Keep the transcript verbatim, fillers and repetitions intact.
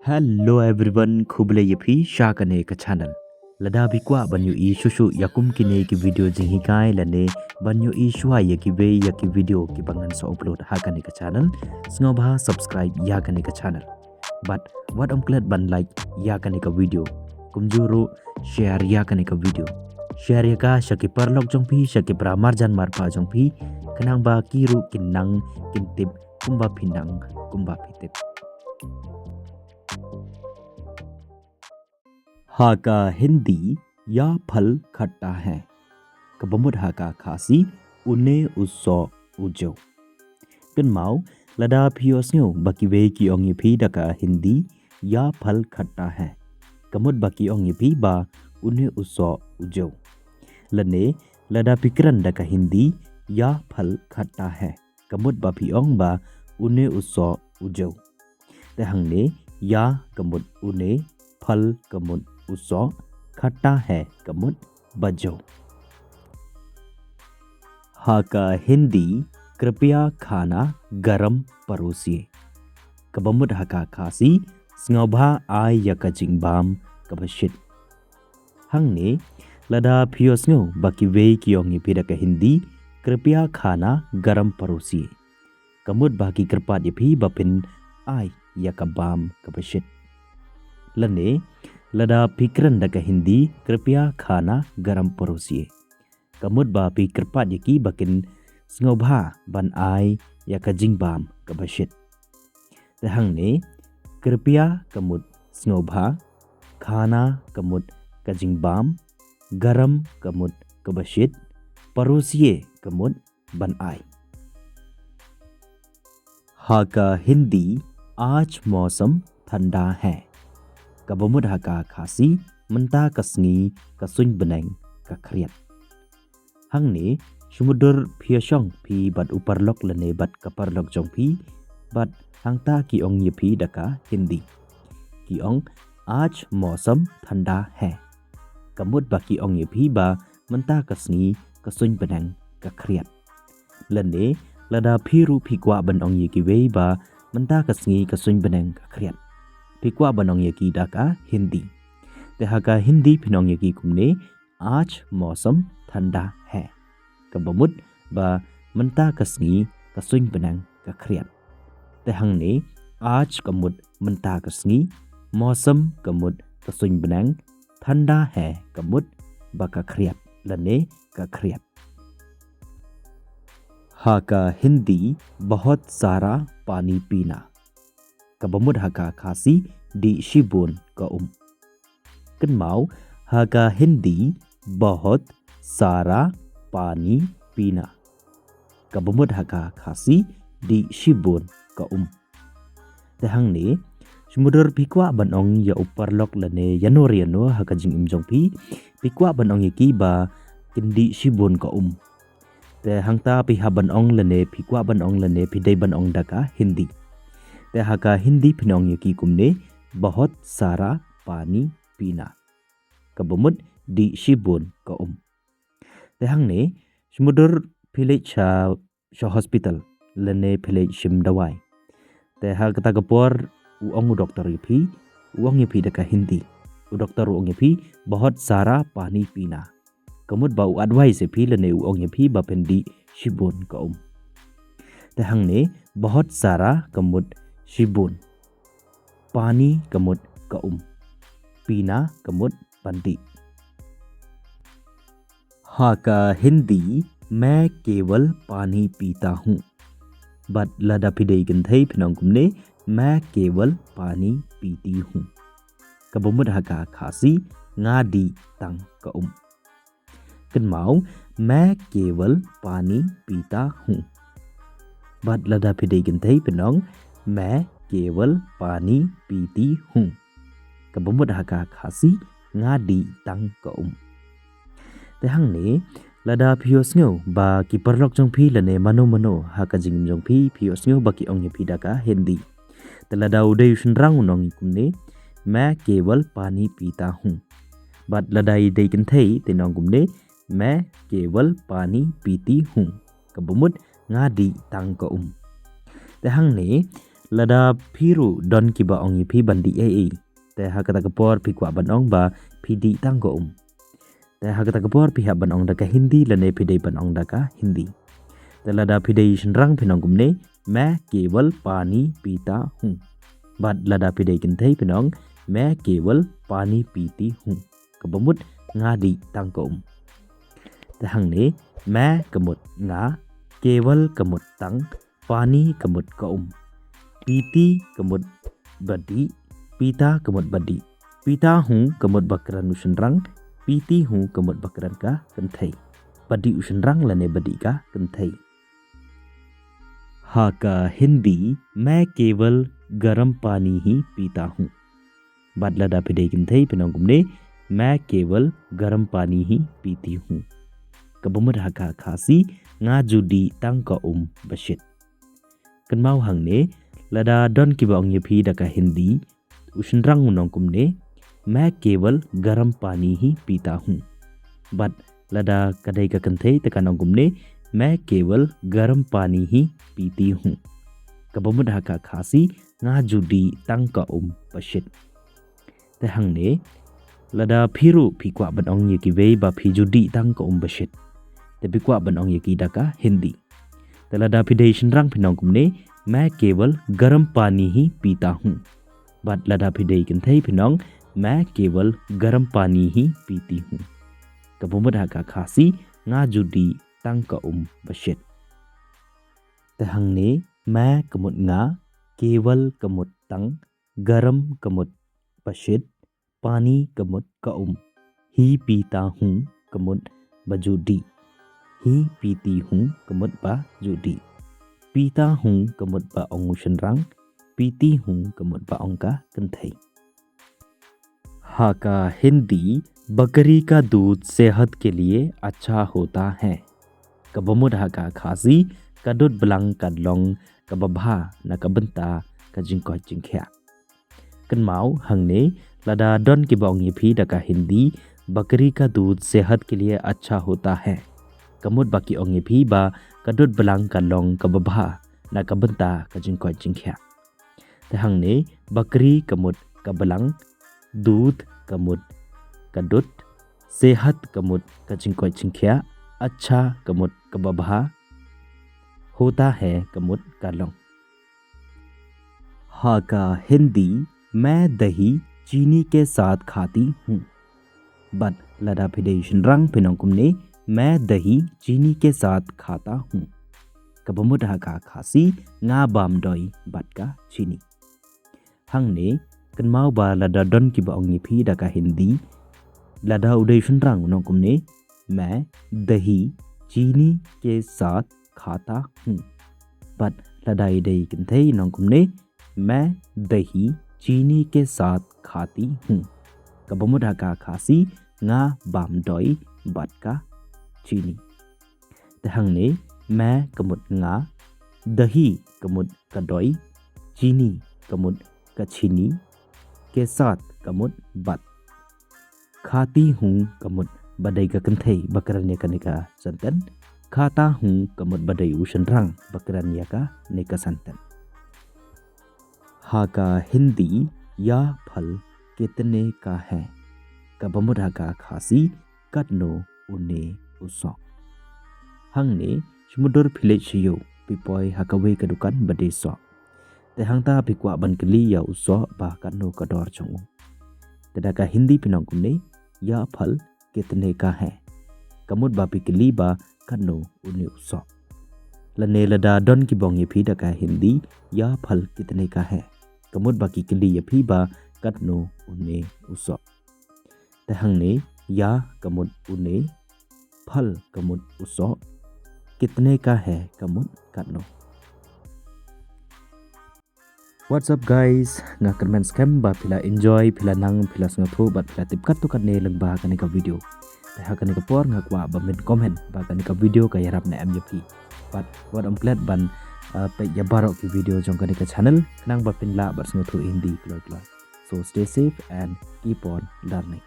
Hello everyone, khublei ïa phi sha kane ka channel. Lada phi kwah ban ïohi shuh shuh ïa kum kine ki video jinghikai lane ban ïohi shuwa ïa kiwei ïa ki video kiba ngan sa upload ha kane ka channel, sngewbha subscribe ïa kane ka channel. Bad wat ym klet ban like ïa kane ka video. Kumjuh ruh share ïa kane ka video. Share ïa ka sha ki paralok jong phi, sha ki para marjan marpa jong phi, khnang ba ki ruh kin nang kin tip kumba phi nang, kumba phi tip. Ha ka Hindi, ya phal khatta hai. Kaba mut ha ka Khasi, une u soh u jew. Kynmaw, lada phi ïohsngew ba kiwei ki ong ïa phi da ka Hindi, ya phal khatta hai, ka mut ba ki ong ïa phi ba une u soh u jew. Lane, lada phi kren da ka Hindi, ya phal khatta hai, ka mut ba phi ong ba une u soh u jew. Te hangne, ya ka mut une, phal ka mut u soh, khatta hai ka mut ba jew. Ha ka Hindi, कृपया खाना गरम परोसिए. Kaba mut ha ka Khasi, sngewbha ai ïa ka jingbam kaba shit. Hangne, lada phi ïohsngew ba kiwei ki ong ïa phi da ka Hindi, कृपया खाना गरम परोसिए, ka mut ba ki kyrpad ïa phi ba phin ai ïa ka bam kaba shit. Lane, lada phi kren da ka Hindi, कृपया खाना गरम परोसिए, ka mut ba phi kyrpad ïa ki ba kin sngewbha ban ai ïa ka jingbam kaba shit. Te hangne, कृपया ka mut sngewbha, खाना ka mut ka jingbam, गरम ka mut kaba shit, परोसिए ka mut ban ai. Ha ka Hindi, आज मौसम ठंडा है. Kaba mut ha ka Khasi, mynta ka sngi ka suiñ bneng ka khriat. Hangne, shu mutdur phi ïa shong phi bad u paralok lane bad ka paralok jong phi, bad hangta ki ong ïa phi da ka Hindi. Ki ong, आज मौसम ठंडा है. Ka mut ba ki ong ïa phi ba mynta ka sngi ka suiñ bneng ka khriat. Lane, lada phi ruh phi kwah ban ong ïa kiwei ba mynta ka sngi ka suiñ bneng ka khriat, phi kwah ban ong ïa ki da ka Hindi. Te ha ka Hindi phin ong ïa ki kumne, आज मौसम ठंडा है. Kaba mut ba mynta ka sngi ka suiñ bneng ka khriat. Te hangne, आज ka mut mynta ka sngi, मौसम ka mut ka suiñ bneng, ठंडा है ka mut ba ka khriat lane ka khriat. Ha ka Hindi, बहुत सारा पानी पीना. Kaba mut ha ka Khasi, dih shibun ka um. Kynmaw, ha ka Hindi, बहुत सारा पानी पीना. Kaba mut ha ka Khasi, dih shibun ka um. Te hangne, shu mutdur phi kwah ban ong ïa u paralok lane ïano re ïano ha ka jingim jong phi, phi kwah ban ong ïa ki ba kin dih shibun ka um. Te hangta phi hap ban ong lane phi kwah ban ong lane phi dei ban ong da ka Hindi. Te ha ka Hindi phin ong ïa ki kumne, बहुत सारा पानी पीना. Kaba mut dih shibun ka um. Te hangne, shu mutdur phi leit sha sha hospital lane phi leit shim dawai. Te ha kata ka por u ong u doktor ïa phi, u ong ïa phi da ka Hindi. U doktor u ong ïa phi, बहुत सारा पानी पीना. Ka mut ba u advice ïa phi lane u ong ïa phi ba phin dih shibun ka um. Te hangne, बहुत सारा ka mut shibun, पानी ka mut ka um, पीना ka mut ban dih. Ha ka Hindi, मैं केवल पानी पीता हूँ. Bad lada phi dei kynthei phin ong kumne, मैं केवल पानी पीती हूँ. Kaba mut ha ka Khasi, nga dih tang ka um. Kynmaw, मैं केवल पानी पीता हूँ. Bad lada phi dei kynthei phin ong, मैं केवल पानी पीती हूँ. Kaba mut ha ka Khasi, nga dih tang ka um. Te hangne, lada phi ïohsngew ba ki paralok jong phi lane mano mano ha ka jingim jong phi, phi ïohsngew ba ki ong ïa phi da ka Hindi. Te lada u dei u shynrang un ong kumne, मैं केवल पानी पीता हूँ. Bad lada i dei kynthei te nong kumne, मैं केवल पानी पीती हूँ. Kaba mut nga dih tang ka um. Te hangne, Lada phi ruh don kiba ong ïa phi ban dih ei ei, te ha kata ka por phi kwah ban ong ba phi dih tang ka um. Te ha kata ka por phi hap ban ong da ka Hindi lane phi dei ban ong da ka Hindi. Te lada phi dei shynrang phin ong kumne, मैं केवल पानी पीता हूँ. Bad lada phi dei kynthei phin ong, मैं केवल पानी पीती हूँ. Kaba mut nga dih tang ka um. Te hangne, मैं ka mut nga, केवल ka mut tang, पानी ka mut ka um, पीती ka mut ba dih, पीता ka mut ba dih, पीता हूँ ka mut ba kren u shynrang, पीती हूँ ka mut ba kren ka kynthei. Ba dih u shynrang lane ba dih ka kynthei. Ha ka Hindi, मैं केवल गर्म पानी ही पीता हूँ. Bad lada phi dei kynthei phin ong kumne, मैं केवल गर्म पानी ही पीती हूँ. Kaba mut ha ka Khasi, nga ju dih tang ka um ba shit. Kynmaw hangne, lada don kiba ong ïa phi da ka Hindi, u shynrang un ong kumne, मैं केवल गर्म पानी ही पीता हूँ. Bad lada ka dei ka kynthei te kan ong kumne, मैं केवल गर्म पानी ही पीती हूँ. Kaba mut ha ka Khasi, nga ju dih tang ka um ba shit. Te hangne, lada phi ruh phi kwah ban ong ïa kiwei ba phi ju dih tang ka um ba shit, te phi kwah ban ong ïa ki da ka Hindi. Te lada phi dei shynrang phin ong kumne, मैं केवल गर्म पानी ही पीता हूँ. Bad lada phi dei kynthei phin ong, मैं केवल गर्म पानी ही पीती हूँ. Kaba mut ha ka Khasi, nga ju dih tang ka um ba shit. Te hangne, मैं ka mut nga, केवल ka mut tang, गर्म ka mut ba shit, पानी ka mut ka um, ही पीता हूँ ka mut ba ju dih, ही पीती हूँ ka mut ba ju dih, पीता हूँ ka mut ba ong u shynrang, पीती हूँ ka mut ba ong ka kynthei. Ha ka Hindi, बकरी का दूध सेहत के लिए अच्छा होता है. Kaba mut ha ka Khasi, ka dud blang kan long kaba bha na ka bynta ka jingkoit jingkhiah. Kynmaw hangne, lada don kiba ong ïa phi da ka Hindi, बकरी का दूध सेहत के लिए अच्छा होता है, ka mut ba ki ong ïa phi ba ka dud blang kan long kaba bha na ka bynta ka jingkoit jingkhiah. Te hangne, बकरी ka mut ka blang, दूध ka mut ka dud, सेहत ka mut ka jingkoit jingkhiah, अच्छा ka mut kaba bha, होता है ka mut ka long. Ha ka Hindi, मैं दही चीनी के साथ खाती हूँ. Bad lada phi dei shynrang phin ong kumne, मैं दही चीनी के साथ खाता हूँ. Kaba mut ha ka Khasi, nga bam doi bad ka chini. Hangne, kynmaw ba lada don kiba ong ïa phi da ka Hindi, lada u dei shynrang un ong kumne, मैं दही चीनी के साथ खाता हूँ. Bad lada i dei kynthei un ong kumne, मैं दही चीनी के साथ खाती हूँ. Kaba mut ha ka Khasi, nga bam doi bad ka chini. Te hangne, मैं ka mut nga, दही ka mut ka doi, चीनी ka mut ka chini, के साथ ka mut bad, खाती हूँ ka mut ba dei ka kynthei ba kren ïa kane ka sentence, खाता हूँ ka mut ba dei u shynrang ba kren ïa kane ka sentence. Ha ka Hindi, यह फल कितने का है? Kaba mut ha ka Khasi, katno une u soh? Hangne, shu mutdur phi leit sha ïew, phi poi ha kawei ka dukan ba die soh. Te hangta phi kwah ban kylli ïa u soh ba katno ka dor jong u. Te da ka Hindi phin ong kumne, यह फल कितने का है? Ka mut ba phi kylli ba katno une u soh. Lane lada don kiba ong ïa phi da ka Hindi, यह फल कितने का है? Ka mut ba ki kylli ïa phi ba katno une u soh. Te hangne, यह ka mut une, फल ka mut u soh, कितने का है ka mut katno. What's up guys? Nga kyrmen skhem ba phi la enjoy, phi la nang, phi la sngewthuh bad phi la tip katto katne lyngba kane ka video. Te ha kane ka por nga kwah ba men comment ba kane ka video ka ïarap ne em ïa phi. Bad wat ym klet ban, uh, peit ïa baroh ki video jong kane ka channel, khnang ba phin lah bad sngewthuh Hindi kloi kloi. So stay safe and keep on learning.